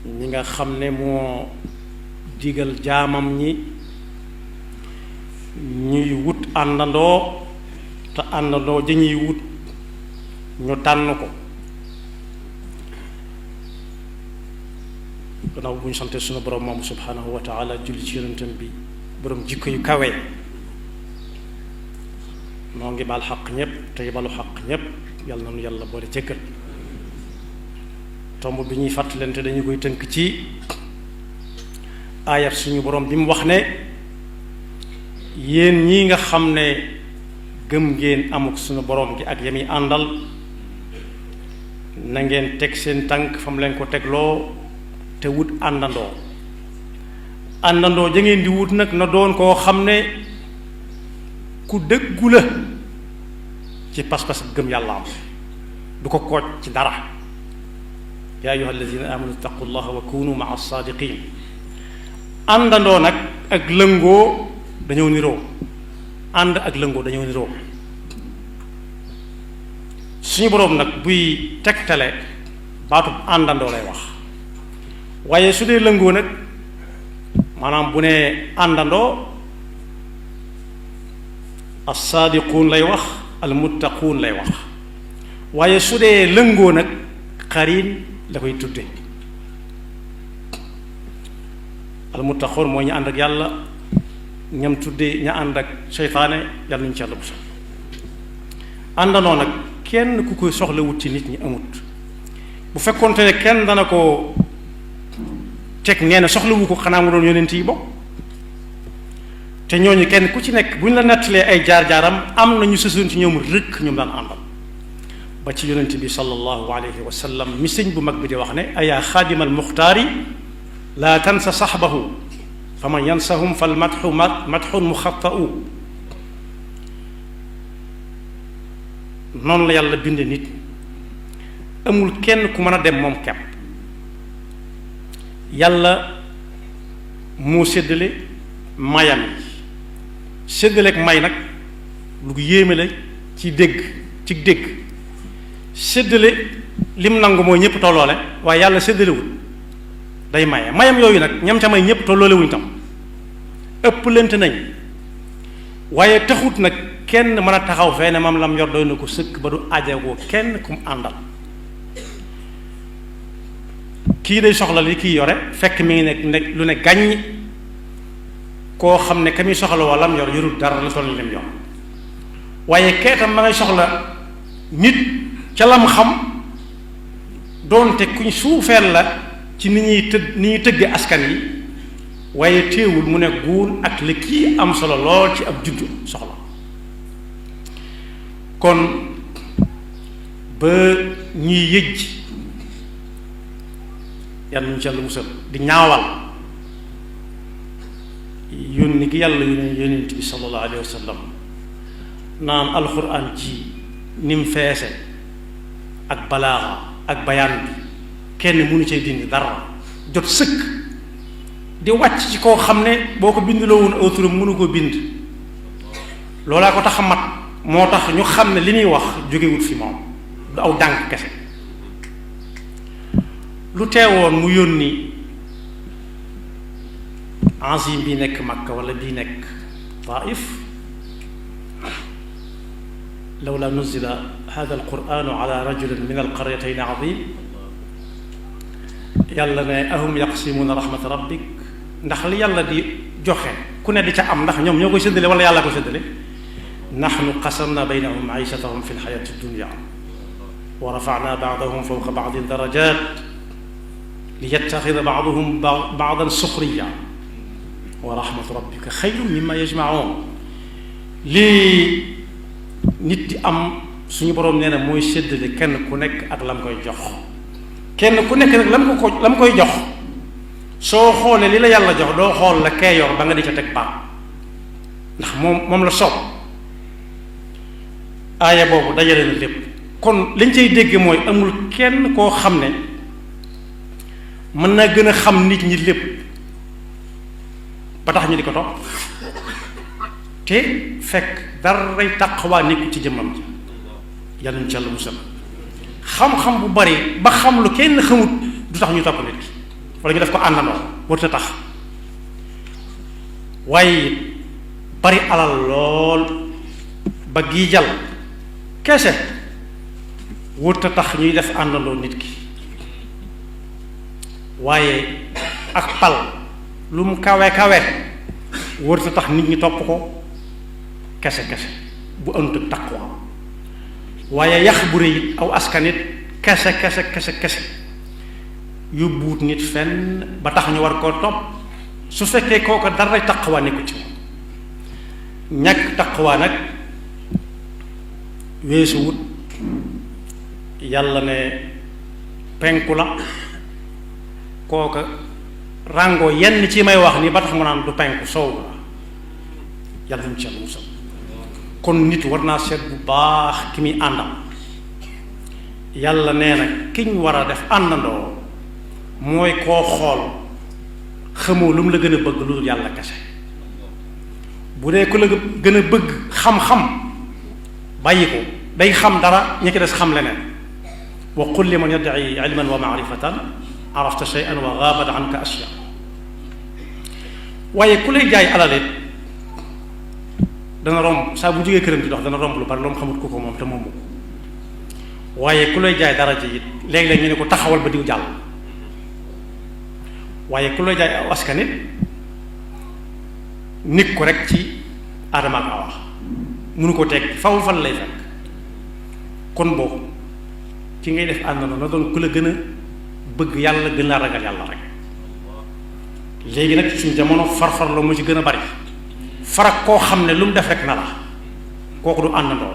ñi nga xam ne moo digal jaamam ñi ñuy wut àndandoo te àndandoo dañuy wut ñu tànn ko gannaaw bu ñu sante sunu borom moom subhanahu wa taala julli ci yonentam bi borom jikko yu kawe noo ngi baal xaq ñépp tey balu xaq ñépp yàlla na nu yàlla boole jëkkal tomb bi ñuy fàttalante dañu koy tënk ci aayat suñu borom bi mu wax ne yéen ñi nga xam ne gëm ngeen amuk suñu borom gi ak yami àndal na ngeen teg seen tànk fa mu leen ko tegloo te wut àndandoo ja ngeen di wut nag na doon koo xam ne ku dëggu la ci pas-pas gëm yàlla am du ko kooj ci dara yaa ayyuha alladina amanu ittaqullaha wa kunu maa saadiqin àndandoo nag ak lëngoo dañoo niroo ànd ak lëngoo dañoo niroo suñu boroom nag buy tegtale baatub àndandoo lay wax waaye su dee lëngoo nag maanaam bu ne àndandoo as-saadiquun lay wax al-muttaquun lay wax waaye su dee lëngoo nag xariin la koy tudde al-muttaquun mooy ñu ànd ak yàlla ñam tudde ña ànd ak seytaane yàlla nañu ci yàlla bu sax àndandoo nag kenn ku koy soxla wut ci nit ñi amut bu fekkoonte ne kenn dana ko teg nee na soxlawu ko xanaa mu doon yonent yi bokk te ñooñu kenn ku ci nekk bu ñu la nettalee ay jaar-jaaram am na ñu sësoon ci ñoom rëkk ñoom daan àndal ba ci yonent bi sallallahu alayhi wa sallam mi sëñ bu mag bi di wax ne ayaa xaadimal muxtaari laa tansa saxbahu fa man yansahum fal madxun muxatta'u noonu la yàlla binde nit amul kenn ku mën a dem moom kepp yàlla moo séddale mayam yi séddaleek may nag lu yéeme la ci dégg séddale lim nangu mooy ñëpp tolloole waaye yàlla séddalewul day maye mayam yooyu nag ñam ca may ñëpp tolloole wuñ tam ëpp lent nañ waaye taxut nag kenn mën a taxaw fee ne mam lam yor doy na ko sëkk ba du ajagoo kenn kum àndal kii day soxla li kii yore fekk mi ngi nekk lu ne gàññ koo xam ne ka muy soxla woo lam yor yorul dara la toll ni lim yor waaye keetam ma ngay soxla nit ca lam xam doonte kuñ suufeel la ci ni ñuy tëgge askan yi waaye téewul mu ne guun ak li kii am solo lool ci ab juddu soxla kon ba ñuy yëj yàlla ñu ci yàlla musal di ñaawal yónni gi yàlla yónent bi sallallahu alayhi wa sallam naan alxuraan ji ni mu feese ak balaaxa ak bayaan bi kenn mënu cee dindi dara jot sëkk di wàcc ci koo xam ne boo ko bindloo woon aw turam mënu koo bind loolaa ko tax a mat moo tax ñu xam ne li ñuy wax jógewut fi moom du aw dànk kese lu teewoon mu yónni azim bi nekk Makka wala bii nekk Taif lawla nuzila hada alquranu ala rajulin min alqaryatayn azim yàlla ne ahum yaqsimuna rahmat rabbik ndax li yàlla di joxe ku ne di ca am ndax ñoom ñoo koy séddale wala yàlla ko séddale nahnu qasamna baynahum maishatahum fi lxayati dunya wa rafana baadahum fawqa baadin darajat liyattaxida baaduhum baadan suxriya wa rahmatu rabbika xayrun mimma yajmaun lii nit di am suñu boroom nee na mooy séddale kenn ku nekk ak lam koy jox kenn ku nekk nag lam koy jox soo xoolee li la yàlla jox doo xool la kee yor ba nga di ca teg baat ndax moom la soob aaya boobu dajale na lépp kon lañ cay dégg mooy amul kenn koo xam ne mën naa gën a xam nit ñi lépp ba tax ñu di ko topp te fekk daray taqwa nekku ci jëmmam ji yàlla ñu ci yàlla musal xam-xam bu bari ba xam lu kenn xamut du tax ñu topp nit ki wala ñu def ko àndandoo warut a tax waaye bari alal lool ba gii jal kese warut a tax ñuy def àndandoo nit ki waaye ak pal lu mu kawe kawe warut a tax nit ñi topp ko kese kese bu ënt ak taqwa waaye yax bu rëy aw askanit kese kese kese kese yóbbuwut nit fenn ba tax ñu war koo topp su fekkee kooku dara taqwa nekku ci ñàkk taqwa nag weesu wut yàlla ne penku la kooka ràngoo yenn ci may wax ni ba tax mu naan du penku soow la yàlla ñu ci yàlla musal kon nit war naa seet bu baax ki muy àndam yàlla nee na kiñ war a def àndandoo mooy koo xool xamoo lu mu la gën a bëgg lu dul yàlla kese bu dee ku la gën a bëgg xam-xam bàyyi ko day xam dara ñi ci des xam leneen wa qul liman yad'i ilman wa ma'rifatan arafta shay'an wa ghabat anka ashya waaye ku lay jaay alalit dana romb saa bu jógee këram di dox dana romb lu bari lu mu xamut ko moom te moomu ko waaye ku lay jaay dara ji it léeg-léeg ñu ne ko taxawal ba diw jàll waaye ku lay jaay aw askan it nit ko rek ci Adama ak Awa mënu ko teg faw fan lay fekk kon boobu ci ngay def ànd na doon ku la gën a bëgg yàlla gën laa ragal yàlla rek léegi nag suñ jamono farfarloo mu ci gën a bari farak koo xam ne lu mu def rek na la kooku du àndandoo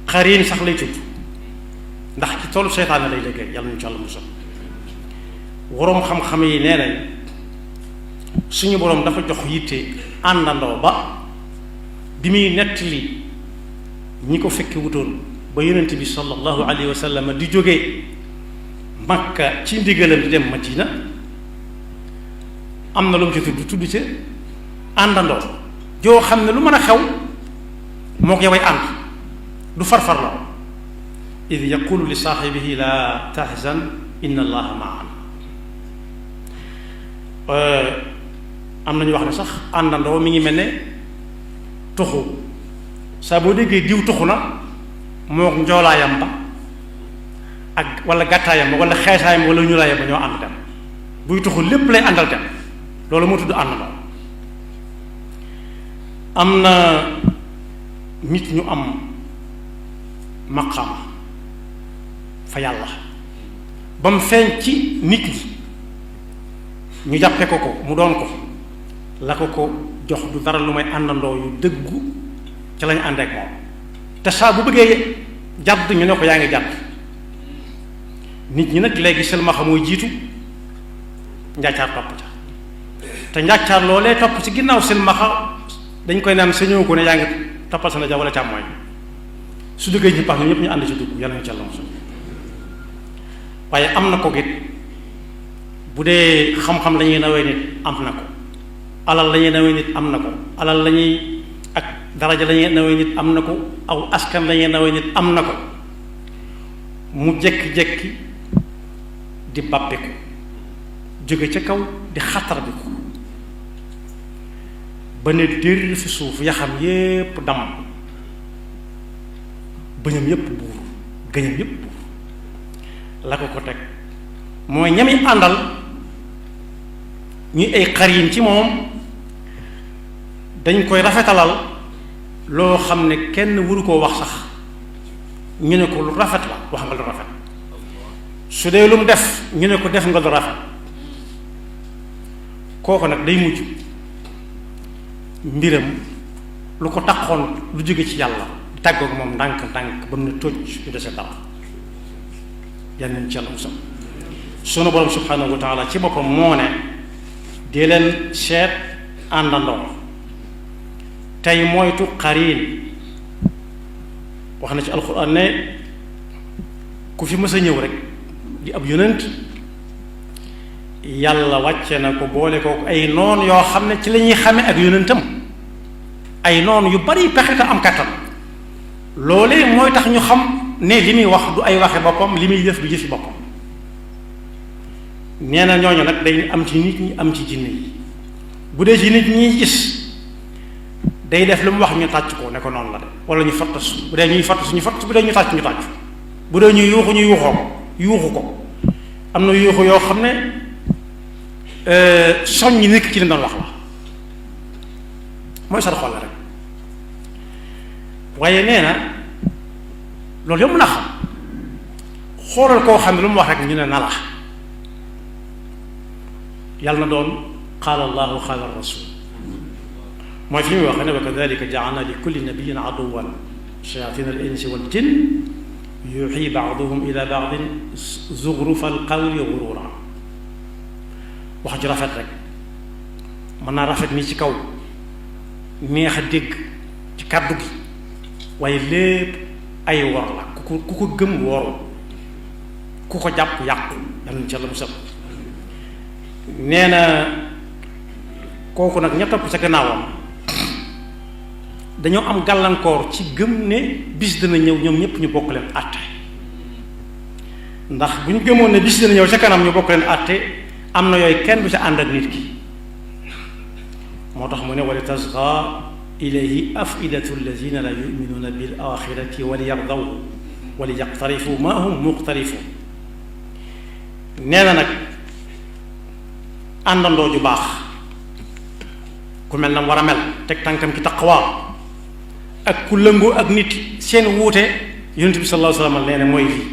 xariin sax lay tudd ndax ci toolu seytaane lay liggéey yàlla ñu ci Yàlla musal waroom xam-xam yi nee nañ suñu boroom dafa jox yitte àndandoo ba bi muy nettali ñi ko fekke wutoon ba yonent bi sallallahu alayhi wa sallam di jógee Makka ci ndigalam di dem Madina am na lu mu ci tudd ci àndandoo joo xam ne lu mën a xew moo ko yoway ànd du farfarloo id yaqulu li saaxibihi la tahzan inna allaha maana am nañu wax ne sax àndandoo mi ngi mel ne tuxu saa boo déggee diw tuxu na moo njoolaayam ba ak wala gàttaayam ba wala xeesaayam wala ñuulaayam ba ñoo ànd dem buy tuxu lépp lay àndal dem loolu moo tudd àndandoo am na nit ñu am maqaama fa yàlla ba mu feeñ ci nit ñi ñu jàppe ko mu doon ko la ko jox du dara lu may àndandoo yu dëggu ca lañu ànd ak moom te saa bu bëggee jàdd ñu ne ko yaa ngi jàdd nit ñi nag léegi silmaxa mooy jiitu njàccaar topp ca te njàccaar loolee topp ci ginnaaw silmaxa dañ koy naan sañoo ko ne yaa ngi toppal sa na ja wala càmmooñ su duggee ñi pax ñoom ñëpp ñu ànd ci dugg yàlla ñu ca la mosul waaye am na ko git bu dee xam-xam la ñuy nawee nit am na ko alal la ñuy nawee nit am na ko alal la ñuy ak daraja la ñuy nawee nit am na ko aw askan la ñuy nawee nit am na ko mu jekki-jekki di bàppiku jóge ca kaw di xatar bi ko ba ne dér fi suuf yaxam yépp damm bëñam yépp buur gëñam yépp buur la ko teg mooy ñami àndal ñuy ay xariin ci moom dañ koy rafetalal loo xam ne kenn waru koo wax sax ñu ne ko lu rafet la wax nga lu rafet su dee lu mu def ñu ne ko def nga lu rafet kooku nag day mujj mbiram lu ko taxoon lu jóge ci yàlla tàggoog moom ndànk-ndànk ba mu ne tóoj yu dese dara yal nañu ci yàlla musal sunu borom subhanahu wa taala ci boppam moo ne dee leen seet àndandoo tey moytu xariin wax na ci alxuraan ne ku fi mës a ñëw rek di ab yonent yàlla wàcce na ko boole ko ay noon yoo xam ne ci la ñuy xame ak yonentam ay noon yu bari pexe te am kattan loolee mooy tax ñu xam ne li muy wax du ay waxe boppam li muy jëf du jëfi boppam nee na ñooñu nag day am ci nit ñi am ci jinne yi bu dee ci nit ñi gis day def lu mu wax ñu tàcc ko ne ko noonu la de wala ñu fattas bu dee ñuy fattas ñu fattas bu dee ñu tàcc ñu tàcc bu dee ñuy yuuxu ñu yuuxu ko am na yuuxu yoo xam ne soññi nekk ci li doon wax la mooy sar xol la rek waaye nee na loolu yëpp mën a xam xoolal koo xam ne lu mu wax rek ñu ne na la yàlla na doon qaala allahu qaala rasul mooy fi muy wax ne wa kadalika ja'alna li kulli nabiyyin aduwwan shayatin al insi wal jinn yuuxi ba'duhum ila ba'din zuxrufa al qawli gurura wax ju rafet rek mën naa rafet nii ci kaw neex a dégg ci kàddu gi waaye lépp ay wor la ku ko gëm woru ku ko jàpp yàqu yàlla na ci yàlla musal nee na kooku nag ña topp ca gannaawam dañoo am gàllankoor ci gëm ne bis dana ñëw ñoom ñépp ñu bokk leen àtte ndax bu ñu gëmoon ne bis dana ñëw ca kanam ñu bokk leen àtte am na yooyu kenn du ca ànd ak nit ki moo tax mu ne wali tasqa ilayhi afidatu alladina la yuminuuna bil axirati wali yardaw wali yaqtarifu ma hum muqtarifu nee na nag àndandoo ju baax ku mel na war a mel teg tànkam ci taqwa ak ku lëngoo ak nit seen wuute yonent bi sallallahu alayhi wa sallam nee na mooy lii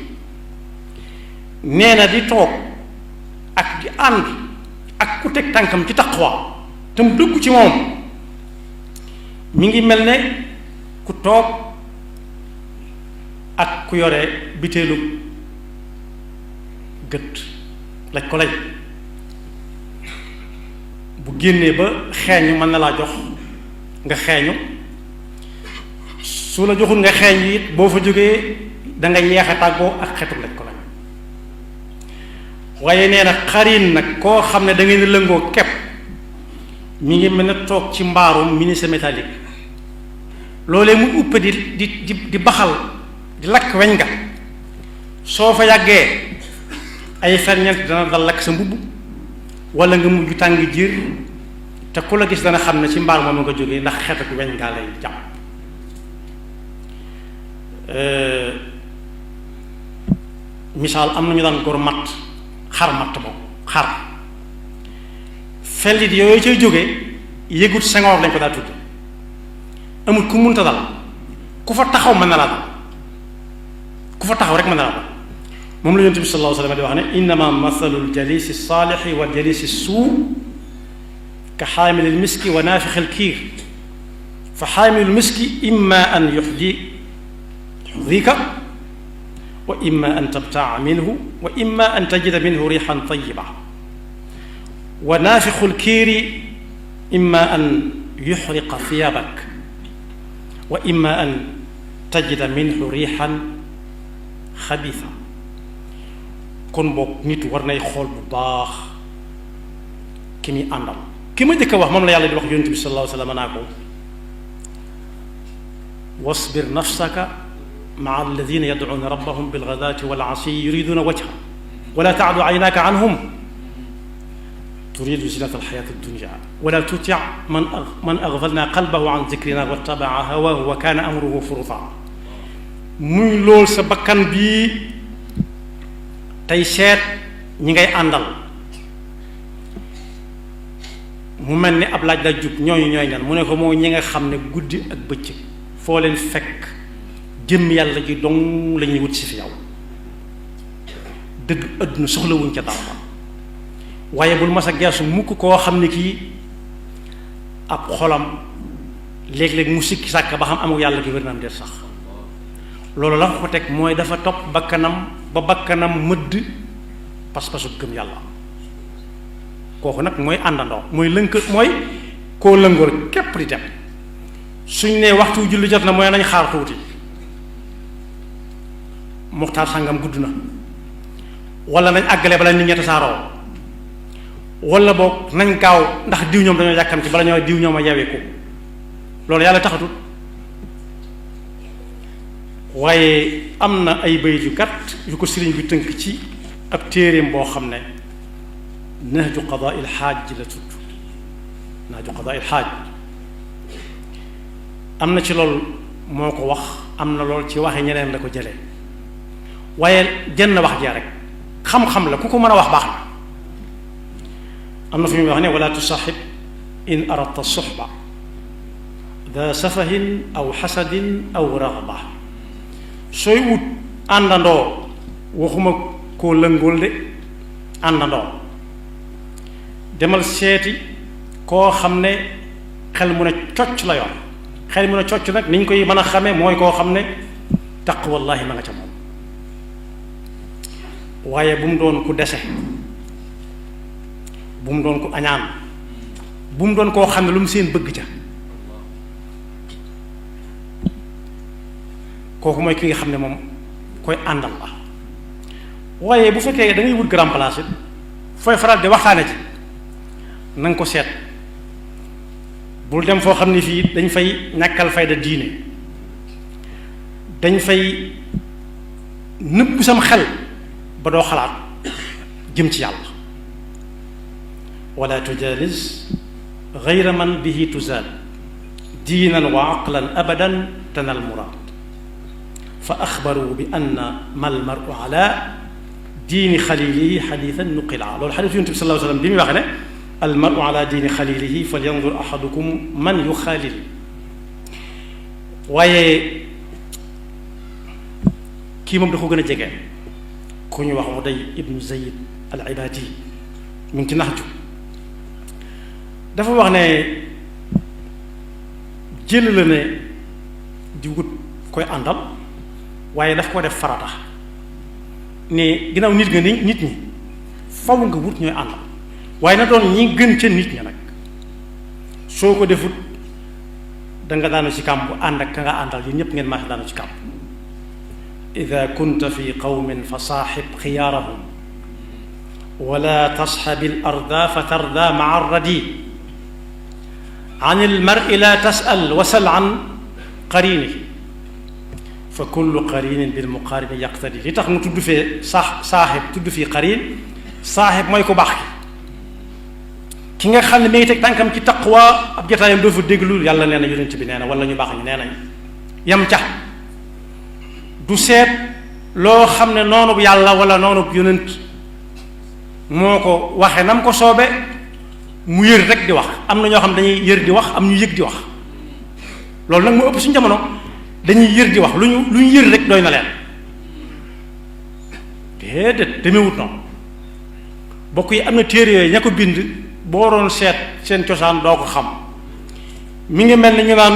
nee na di toog ak di ànd ak ku teg tànkam ci taqwa te mu dëggu ci moom mi ngi mel ne ku toog ak ku yore biteelu gët laj ko laj bu génnee ba xeeñu mën na laa jox nga xeeñu su la joxul nga xeeñu it boo fa jógee da nga yeex a tàggoo ak xetu laj ko laj waaye nee na xarin nag koo xam ne da ngeen di lëngoo kepp mi ngi mel ne toog ci mbaarum ministre métallique loolee mu upp di baxal di lakk weñ nga soo fa yàggee ay ferñeent dana dal lakk sa mbubb wala nga mujj tàng jiir te ku la gis dana xam ne ci mbaar moom nga jógee ndax xet ak weñ ngaa lay jàpp misaal am na ñu daan gor matt xar matt boobu xar fellit yooyu cay jógee yëgut sengoor lañ ko daa tudd amul ku munta dal ku fa taxaw mën na laa dal ku fa taxaw rek mën na laa dal moom la yonent bi sallallahu alayhi wa sallam di wax ne innama mathalu ljalisi saalixi wa jalisi suu ka xaamili lmiski wa naafixi lkiir fa xaamilu lmiski imma an yuxdika wa imma an tabtaa minhu wa imma an tajida minhu riixan tayiba wa naafixu lkiiri imma an yuxriqa thiyaabak wa imma an tajida minhu riixan xabiisa kon boog nit war nay xool bu baax ki muy àndal ki ma jëkk a wax moom la yàlla di wax yonent bi sallallahu alayhi wa sallam naa ko wasbir nafsaka maa alladina yadcuuna rabbahum bilgadaati walasiyi yuriduuna wajha wala taadu aynaaka anhum turidu zinata alxayaati addunia wala tuti man agfalna qalbahu an zikrina wattabaa hawaahu wa kaana amruhu furuta muy lool sa bakkan bii tey seet ñi ngay àndal mu mel ni ab laaj la jub ñooñu ñooy ñan mu ne ko moo ñi nga xam ne guddi ak bëccëg foo leen fekk jëm yàlla ji dong la ñuy wut si fi yow dëgg àdduna soxlawuñ ca dara waaye bul mas a geesu mukk koo xam ne kii ab xolam léeg-léeg mu sikki sàkk ba xam amul yàlla gi wér na am déet sax loolu la ko teg mooy dafa topp bakkanam ba bakkanam mëdd pas-pasu gëm yàlla kooku nag mooy àndandoo mooy mooy koo lëngoor képp di dem suñ ne waxtu julli jot na mooy nañ xaar tuuti muxtaar sàngam gudd na wala nañ àggale bala nit ñi tasaaroo wala boog nañ gaaw ndax diw ñoom dañoo yàkkamti bala ñoo diw ñoom a yaweeku loolu yàlla taxatut waaye am na ay bayit yu gàtt yu ko sëriñ bi tënk ci ab téereem boo xam ne nahju qadaa'il xaaj la tudd nahju qadaa'il xaaj am na ci lool moo ko wax am na lool ci waxe ñeneen la ko jëlee waaye jenn wax jaa rek xam-xam la ku ko mën a wax baax na am na fu muy wax ne wala tusaxib in aradta suxba da safahin aw xasadin aw raxba sooy wut àndandoo waxuma koo lëngool de àndandoo demal seeti koo xam ne xel mu ne cocc la yor xel mu ne cocc nag ni ñu koy mën a xamee mooy koo xam ne taqwallahi ma nga ca moom waaye bu mu doon ku dese bu mu doon ku añaan bu mu doon koo xam ne lu mu seen bëgg ca kooku mooy ki nga xam ne moom koy àndal la waaye bu fekkee da ngay wut grand place it fooy faral di waxtaane ci na nga ko seet bul dem foo xam ne fii dañ fay ñàkkal fayda diine dañ fay nëbb sam xel ba doo xalaat jëm ci yàlla wala tujalis gayra man bihi tuzaal diinan wa aqlan abadan tanal muraad fa axbaru bi anna mal maru ala diini xalilihi xadiisan nuqila loolu xadiis Yonent bi sallallahu alayhi wa sallam bi muy waxe ne al maru ala diini xalilihi falyanzur ahadukum man yuxaalil waaye kii moom da ko gën a jege ku ñu wax Uday ibnu Zayd al Ibaadi mi ngi ci Naxju dafa wax ne jël la ne di wut koy àndal waaye daf ko def farata ne ginnaaw nit nga ni nit ñi faw nga wut ñooy àndal waaye na doon ñi gën ca nit ña nag soo ko defut danga daanu ci kàmb ànd ak ka nga àndal yi ñépp ngeen maax daanu ci kàmb ida kunta fi qawmin fa saaxib xiyaarahum wala tasxabi al arda fa tarda maa arradi an il mari la tasal wasal an qarinihi fa kullu qarinin bil muqaarini yaqtadi li tax mu tudd fee saaxib tudd fii qarin saaxib mooy ko baax ki nga xam ne mi ngi teg tànkam ci taqwa ab jotaayam doo fa déglu yàlla nee na yonent bi nee na wala ñu baax ñu nee nañ yam ca du seet loo xam ne noonu yàlla wala noonu yonent moo ko waxe nam ko soobe mu yër rek di wax am na ñoo xam dañuy yër di wax am ñu yëg di wax loolu nag moo ëpp suñu jamono dañuy yër di wax lu ñu yër rek doy na leen déedéet demewut noonu bokk yi am na téere yooyu ña ko bind boo doon seet seen cosaan doo ko xam mi ngi mel ni ñu naan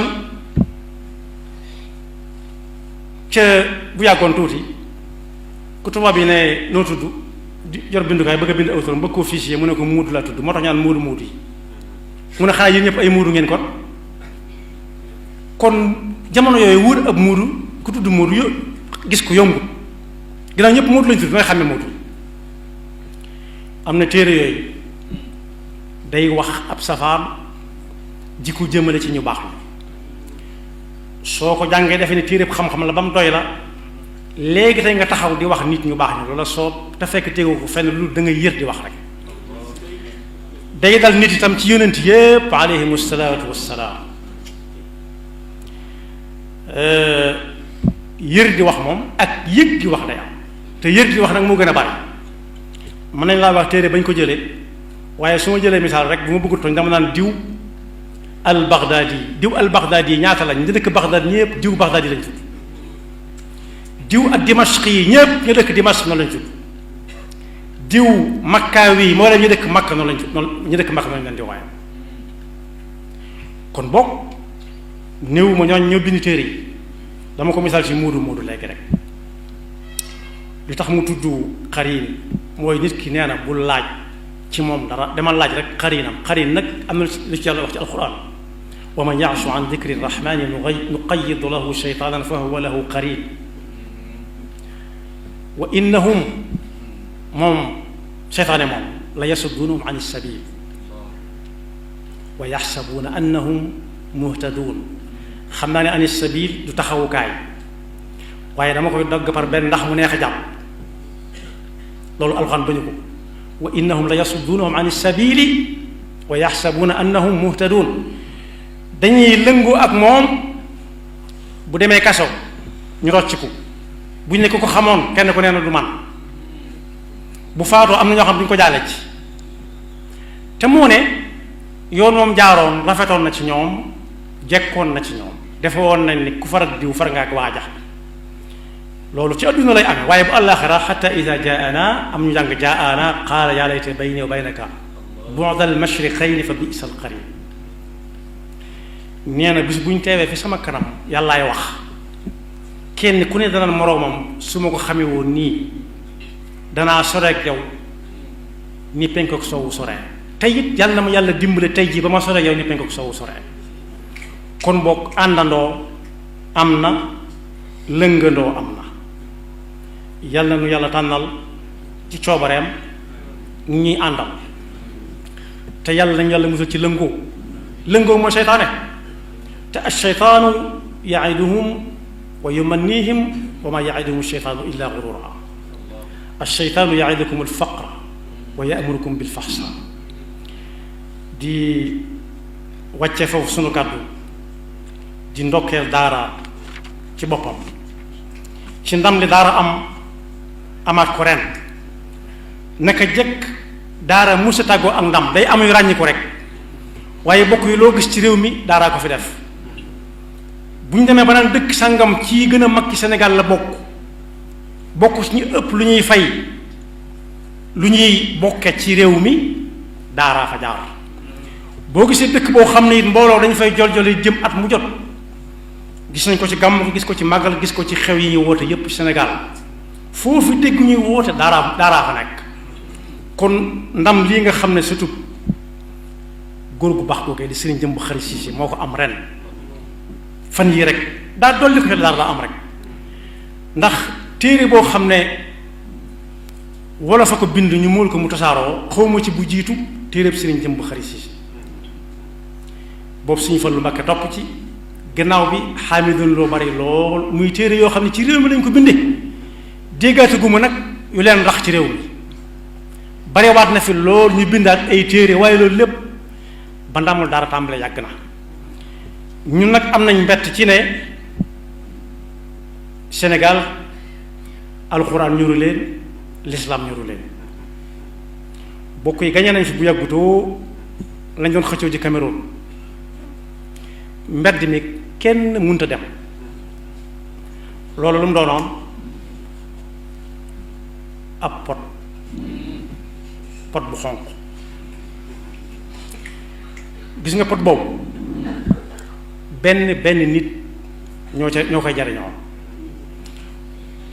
ca bu yàggoon tuuti ku tubaab yi ne noo tudd di yor bindukaay bëgg a bind aw turam bëgg koo fichier mu ne ko muudu laa tudd moo tax ñaan muudu muudu yi mu ne xanaa yéen ñëpp ay muudu ngeen kon jamono yooyu wóor ab muudu ku tudd muudu yo gis ko yombut ginnaaw ñëpp muudu lañu tudd nooy xàmme muudu am na téere yooyu day wax ab safaan ji ko jëmale ci ñu baax la soo ko jàngee defe ne téere xam-xam la ba mu doy la léegi tey nga taxaw di wax nit ñu baax ñu loola soo te fekk tegoo ko fenn lu da ngay yër di wax rek day dal nit itam ci yonent yépp alayhimu salaatu wassalaam yër di wax moom ak yëg di wax day am te yër di wax nag moo gën a bari mën nañ laa wax téere bañ ko jëlee waaye su ma jëlee misaal rek bu ma bëgg tooñ dama naan diw al Baghdadi ñaata lañ ñu dëkk Baghdad ñëpp diw Baghdadi lañ tudd diw ak Dimashq yi ñëpp ñu dëkk Dimashq noonu lañ tudd diw Makkaawi yi moo leen ñu dëkk Makka noonu lañ tudd noonu ñu dëkk Makka noonu lañ di waaye kon boog néew ma ñooñ ñoo bind téere yi dama ko misaal ci muudu léegi rek li tax mu tudd xarin mooy nit ki nee na bul laaj ci moom dara dama laaj rek xarin nag am na lu ci yàlla wax ci alquran wa man ya'shu an dikri rahmani nuqayyid lahu shaytanan fa huwa lahu qarin wa innahum moom seytaane moom la yasuddunahum an as-sabil wa yaxsabuuna annahum muhtadun xam naa ne an as-sabil du taxawukaay waaye dama koy dagg par benn ndax mu neex a jàpp loolu alxuraan bañu ko wa innahum la yasuddunahum an sabili wa yaxsabuuna annahum muhtadun dañuy lëngoo ak moom bu demee kaso ñu rocciku buñ ne ko xamoon kenn ku nee na du man bu faatoo am na ñoo xam duñ ko jaale ci te moo ne yoon moom jaaroon rafetoon na ci ñoom jekkoon na ci ñoom defe woon nañ ni ku farat diw far nga ak waaja loolu ci adduna lay amee waaye bu àllaaxira xatta ida jaana am ñu jàng jaana qaala yaa layta bayni wa baynaka bu'da al-mashriqayni fa bi'sa al-qarin nee na bis bu ñu teewee fi sama kanam yàllaay wax kenn ku ne dana moroomam su ma ko xamee woon nii danaa soreek yow ni penk ak soowu soree tey it yàlla na ma yàlla dimbale tey jii ba ma soreek yow ni penk ak soowu soree kon boog àndandoo am na lëngandoo am na yàlla nu yàlla tànnal ci coobareem ñuy àndal te yàlla nañu yàlla musal ci lëngoo mooy seytaane te ash-shaytaanu ya'iduhum wa yumannihim wa ma ya'iduhum ash-shaytaanu illa ghurura ash-shaytaanu ya'idukum al-faqra wa ya'murukum bil-fahsha di wàcce foofu sunu kàddu di ndokkeel daara ci boppam ci ndam li daara amaat ko ren naka jëkk daara musa tàggoo ak ndam day am yu ràññi ko rek waaye bokk yi loo gis ci réew mi daaraa ko fi def bu ñu demee ba naan dëkk sangam ci gën a mag ci Sénégal la bokk ci ñu ëpp lu ñuy fay lu ñuy bokke ci réew mi daaraa fa jaar boo gisee dëkk boo xam ne it mbooloo dañu fay jol-joli jëm at mu jot gis nañ ko ci gàmm gis ko ci màggal gis ko ci xew yi ñuy woote yépp ci Sénégal foofu dégg ñuy woote daaraa fa nekk kon ndam lii nga xam ne surtout góor gu baax googee di sëriñ Jëmb Xari Siise moo ko am ren fan yii rek daa dolli ko daara la am rek ndax téere boo xam ne wala fa ko bind ñu muul ko mu tasaaroo xawma ci bu jiitu téereb sëriñ Jëmb Xari Siise boobu suñu Fallu Mbàkke topp ci gannaaw bi xaamidun loo bari lool muy téere yoo xam ne ci réew mi lañ ko bindee déggaate gu ma nag yu leen rax ci réew mi barewaat na fi lool ñu bindaat ay téere waaye loolu lépp ba ndamul daara tàmbale yàgg na ñun nag am nañ mbett ci ne Sénégal alxuraan ñuru leen lislaam ñuru leen bokk yi gañe nañ fi bu yàggutoo lañ doon xëccoo ji Cameroun mbedd mi kenn mënta dem loolu lu mu doonoon ab pot bu xonq gis nga pot boobu benn nit ñoo koy jariñoo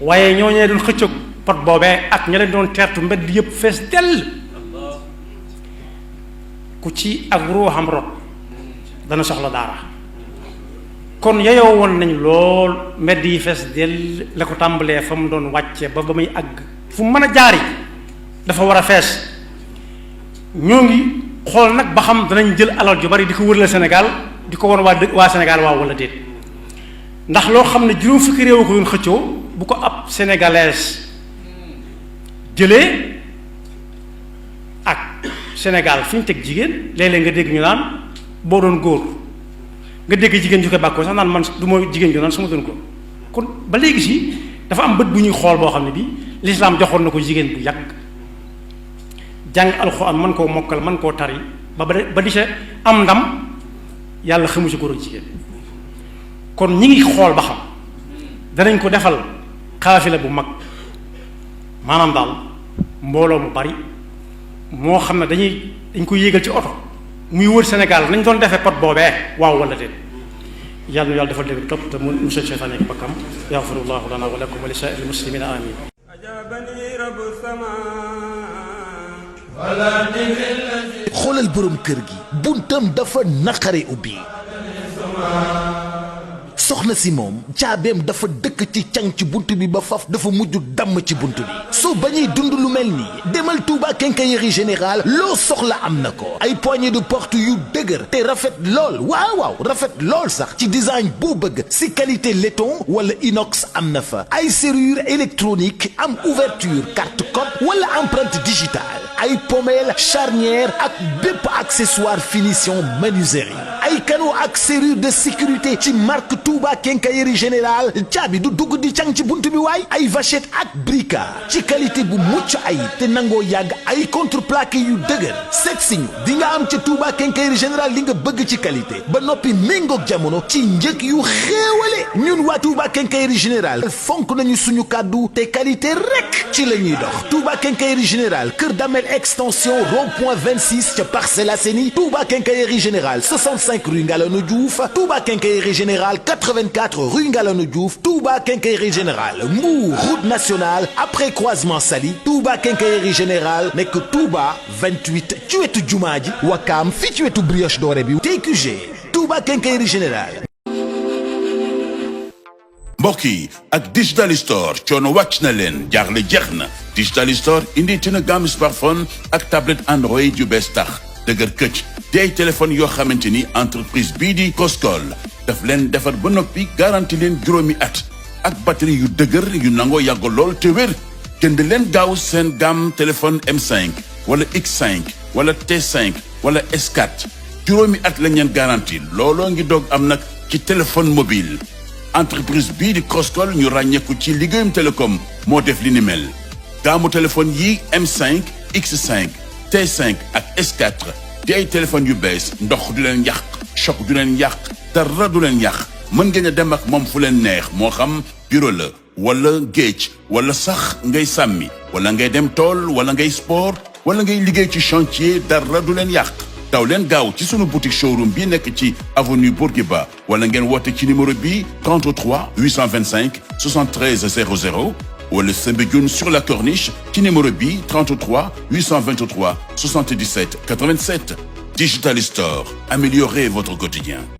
waaye ñoo ñee doon xëccoog pot boobee ak ña leen doon teertu mbedd yépp fees dell ku ci ak ruuxam rot dana soxla daara kon yeyoo woon nañ lool mbedd yi fees dell la ko tàmbalee fa mu doon wàcce ba muy àgg fu mu mën a jaari dafa war a fees ñoo ngi xool nag ba xam danañ jël alal ju bari di ko wërale Sénégal di ko won waa Sénégal waaw wala déet ndax loo xam ne juróom fukki réew ko doon xëccoo bu ko ab sénégalaise jëlee ak Sénégal fi ñu teg jigéen léeg-léeg nga dégg ñu naan boo doon góor nga dégg jigéen ju koy bàkkoo sax naan man du ma jigéen ju naan su ma doon góor kon ba léegi si dafa am bët bu ñuy xool boo xam ne bi lislaam joxoon na ko jigéen bu yàgg jàng alxuraan man koo mokkal man koo tari ba di sa am ndam yàlla xamu ci góor ak jigéen kon ñi ngi xool ba xam danañ ko defal xaafila bu mag maanaam daal mbooloo mu bari moo xam ne dañ koy yéegal ci oto muy wër Sénégal nañ doon defee pot boobee waaw wala déet yàlla nu yàlla defal dégg topp te mu musal seytaane ak bakkam yaxfirullahu lana wa lakum wa li saa'iril muslimina amin xoolal boroom kër gi buntam dafa naqare ubbi soxna si moom caabeem dafa dëkk ci cang ci bunt bi ba faf dafa mujj damm ci bunt bi soo bañuy dund lu mel nii demal Touba Quincaillerie Générale loo soxla am na ko ay poignée de porte yu dëgër te rafet lool waaw rafet lool sax ci design boo bëgg si qualité laiton wala inox am na fa ay serrure électronique am ouverture carte code wala empreinte digitale ay pommelle charnière ak bépp accessoire finition menuiserie ay canaux ak serrure de sécurité ci marque Touba Quincaillerie Générale caabi du dugg di cang ci buntu bi waay ay vachette ak brica ci qualité bu mucc ay te nangoo yàgg ay contreplaqué yu dëgër seet si ñu di nga am ca Touba Quincaillerie Générale li nga bëgg ci qualité ba noppi méngoog jamono ci njëg yu xéewale ñun waa Touba Quincaillerie Générale fonk nañu suñu kàddu te qualité rek ci la ñuy dox Touba Quincaillerie Générale Kër Damel extension rond-point 26 ca Parcelles Assainies Touba Quincaillerie Générale 65 rue Ngalonou Diouf Touba Quincaillerie Générale 84 rue Ngalonou Diouf Touba Quincaillerie Générale Mbour route nationale après croisement Sali Touba Quincaillerie Générale nekk Touba 28 ci wetu jumaa ji Wakaam fii ci wetu brioche dorée bi TQG Touba Quincaillerie Générale. mbokk yi ak Digital Store coono wàcc na leen jaaxle jeex na Digital Store indi tina gamme smartphone ak tablette Android yu bees tax dëgër këcc di ay téléphone yoo xamante ni entreprise bii di Crosscall daf leen defar ba noppi garanti leen juróomi at ak batterie yu dëgër yu nangoo yàgg lool te wér jënd leen gaaw seen gamme téléphone M5 wala X5 wala T5 wala S4 juróomi at lañ leen garanti looloo ngi doog am nag ci téléphone mobile entreprise bii di Crosscall ñu ràññeeku ci liggéeyum télécom moo def li ni mel gaamu téléphone yi M5 X5 T5 ak S4 di ay téléphones yu bees ndox du leen yàq choc du leen yàq dara du leen yàq mën ngeen a dem ak moom fu leen neex moo xam bureau la wala géej wala sax ngay sàmmi wala ngay dem tool wala ngay sport wala ngay liggéey ci chantier dara du leen yàq daw leen gaaw ci sunu boutique showroom bi nekk ci avenue Bourguiba wala ngeen woote ci numéro bi 33 825 73 00 wala Soumbédioune sur la Corniche ci numéro bi 33 823 77 87 Digital Store, améliorez votre quotidien.